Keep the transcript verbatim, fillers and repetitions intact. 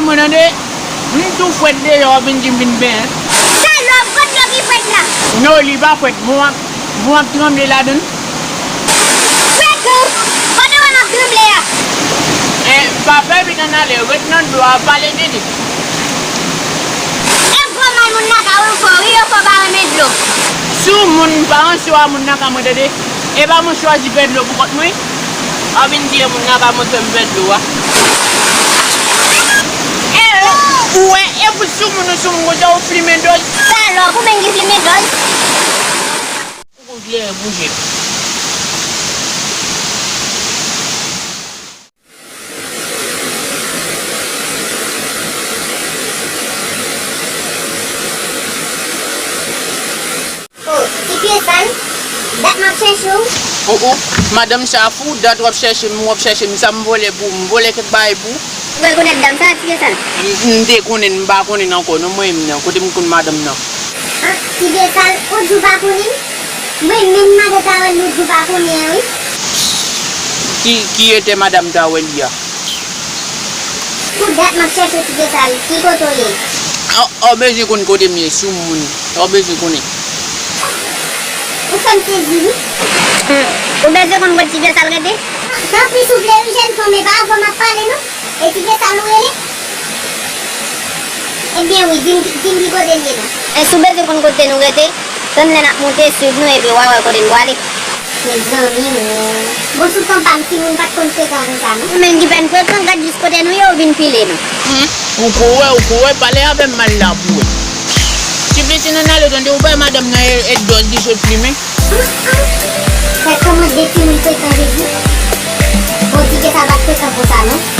Mwen tande, m tou frèt deja, w ap vin di m vin benyen. Salòp, kot dlo ki frèt la? Non, li pa frèt. Bon, w ap, bon, w ap tranble ladan l. Frèt ou? Kote w wè m ap tranble a? E, pa fè vit ann ale, ret nan dlo a, pale de li. E gwo mal moun lakay ou fò, wi, yo fò pa renmen dlo. Si w moun, m pa ranse w a moun lakay mwen, tande. E pa mwen chwazi fè dlo pou kont mwen. W ap vin di e moun lakay mwen fè m fè dlo a. E, ou wè, e pou sou moun ou sou moun konsa ou flimen dòz. Salòp, ou menm ki flimen dòz. Ou konn klere bouje. Oh, ti pye sal, dat m ap chèche w. Oh, oh, madanm sa fou, dat w ap chèche m, w ap chèche m, sa m vòlè pou ou, m vòlè kèk bagay pou ou. Ou rekonèt dam sa, ti pye sal? M, m te konnen l, m pa konnen l ankò, non, mwen menm nan, kote m konn madanm nan? Ah, ti pye sal, ou di w pa konnen l? Mwen menm madan Tawèl ou di w pa konnen an, wi. Ki, ki etè madanm Tawèl li a? Pou dat m ap chèche w, ti pye sal, ki kote w ye? Ou, ou bezwen konn kote m ye, sou moun. Ou bezwen konnen. Ou fè m sezi, wi. Hmm. Ou bezwen konn kote ti pye sal rete? Tanpri, souple, wi, jèn fanm, e pa avè w m ap pale, non. E ti pye sal ou rele? Ebyen wi, di m, di m ki kote l ye la. E si w bezwen konn kote nou rete, tann lè n ap monte, swiv nou epi w a wè kote n pwale. Mezanmi, o. Bon, sou tan pa m, timoun pa t konn frekan konsa, non. Ou menm ki fè n frekan, gad jis kote nou ye, ou vin file nou. Hmm, ou ko wè, ou ko wè, pale avè m mal la pou wè. Ti pye sal ann ale, tande, ou pa wè madanm nan e, e dòz li sot flimen. Fè kòman de timoun frekan, Jezi. Bon, ti pye sal pa t frekan konsa, non.